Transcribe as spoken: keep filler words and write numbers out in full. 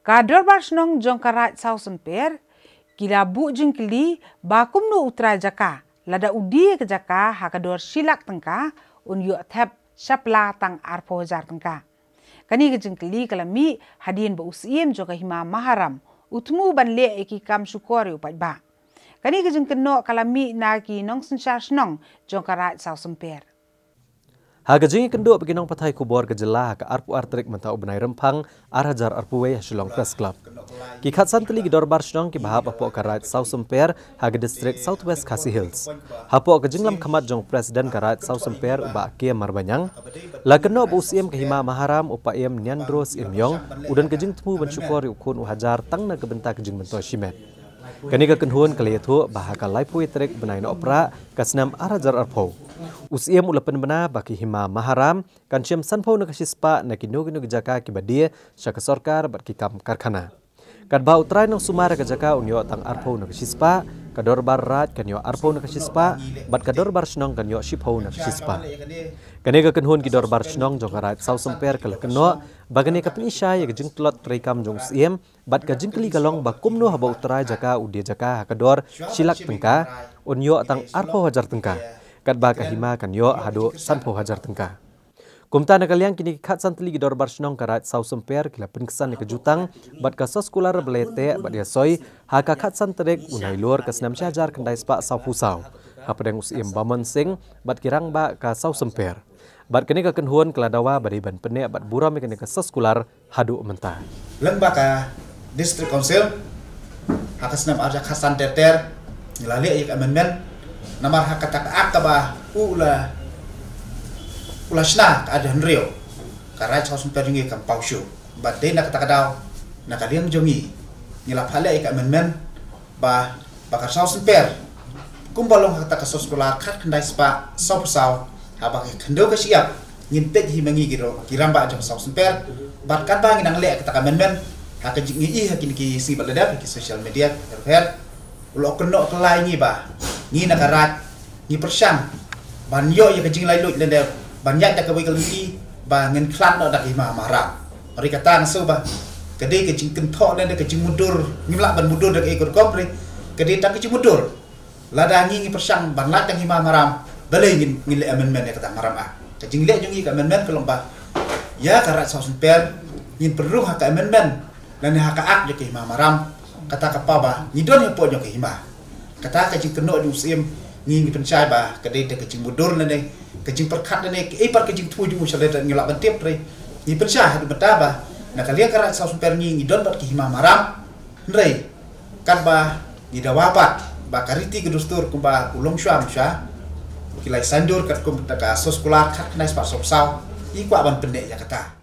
Ka Dorbar Shnong jong ka Raid Sawsymper ki la buh jingkylli ba kumno u trai jaka, lada u die ka jaka ha ka dor shi lak tyngka, un ïoh thep shapla tang arphew hajar tyngka. Kane ka jingkylli ka la mih hadien ba u Syiem jong ka Hima Maharam u thmu ban leh ïa ki kam shukor ïa u paidbah. Kane ka jingkynnoh ka la mih na ki nongsynshar shnong jong ka Raid Sawsymper. Ha ka jingïakynduh bad ki nongpathai khubor ka jylla ha ka arphew ar tarik mynta u bnai Rymphang, ar hajar arphew wei, ha Shillong Press Club, ki khatsan tylli ki dorbar shnong kiba hap hapoh ka Raid Sawsymper ha ka distrik South West Khasi Hills, hapoh ka jinglam khmat jong u President ka Raid Sawsymper u Bah K. Marbaniang, la kynnoh ba u Syiem ka Hima Maharam, u Paiem Niandro Syiem Iong, u don ka jingthmu ban shukor ïa u khun u hajar tang na ka bynta ka jingmyntoi shimet. Kane ka kynhun ka la ïathuh ba ha ka laiphew tarik bnai Nohprah ka snem ar hajar arphew, u Syiem u la pynbna ba ka Hima Maharam kan shim sanphew na ka shispah na kino kino ki jaka kiba die sha ka sorkar bad ki kam karkhana. Katba u trai nongsumar ka jaka un ïoh tang arphew na ka shispah, ka dorbar raid kan ïoh arphew na ka shispah, bad ka dorbar shnong kan ïoh shiphew na ka shispah. Kane ka kynhun ki dorbar shnong jong ka Raid Sawsymper ka la kynnoh ba kane ka pyni shai ïa ka jingtlot treikam jong u Syiem, bad ka jingkylli ka long ba kumno haba u trai jaka u die jaka ha ka dor shi lak tyngka, un ïoh tang arphew hajar tyngka, katba ka Hima kan ïoh haduh sanphew hajar tyngka. Kumta na ka liang kine ki khatsan tylli ki dorbar shnong ka Raid Sawsymper ki la pynksan ïa ka jutang bad ka soskular ba la ïateh bad ïasoi ha ka khatsan tarik u Nailur ka snem shi hajar khyndai spah sawphew saw, hapdeng u Syiem Bamon Singh bad ki rangbah ka Sawsymper. Bad kane ka kynhun ka la dawa ba dei ban pynneh bad burom ïa kane ka soskular haduh mynta. Lyngba ka District Council, ha ka snem ar hajar khatsan ter ter, ngi la leh ïa ka amendment, namar ha kata ka Act kaba u la, u la shna ka ar hajar hynriew, ka Raid Sawsymper jong ngi kam paw shuh. Bad dei na kata ka daw, na ka liang jong ngi, ngi la phah leh ïa ka amendment, ba, ba ka Sawsymper, kumba long ha kata ka soskular khatkhyndai spah sawphew saw, haba ki khyndew ka shyiap, ngin peit hi ma ngi ki ro-, ki rangbah jong Sawsymper, bad katba ngi dang leh kata ka amendment, ha ka jing ngi i ha kine ki sngi ba la dep, ha ki social media, her her, u la kynnoh kylla ïa ngi ba ngi na ka Raid, ngi pyrshang ban ïoh ïa ka jinglait luid lane ban ïaid da kawei ka lynti ba ngin khlad noh da ka Hima Maharam. Hynrei kata nga sngew ba ka dei ka jingkynthoh lane ka jingmudui, ngim lah ban mudui da kaei ka rukom, hynrei ka dei tang ka jingmudui. Lada ngi ngi pyrshang ban lait da ka Hima Maharam, balei ngin, ngin leh amendment ïa kata Maharam Act? Ka jingleh jong ngi ka amendment ka long ba ïa ka Raid Sawsymper ngin pynrung ha ka amendment lane ha ka Act jong ka Hima Maharam, kata ka paw ba ngi don hapoh jong ka hima. Kata ka jingkynnoh jong u Syiem, ngi ngi pynshai ba ka dei da ka jingmudui lane ka jingpyrkhat lane kaei pat ka jingthmu jong u, shalei ngi lah ban tip, hynrei ngi pynshai haduh mynta ba na ka liang ka Raid Sawsymper ngi ngi don bad ka Hima Maharam. Hynrei katba ngi dawa pat ba ka riti ka dustur kumba u long shuwa mynshuwa, ki la ïa saiñdur katkum ka soskular khatkhyndai spah sawphew saw, ngi kwah ban pynneh ïa kata.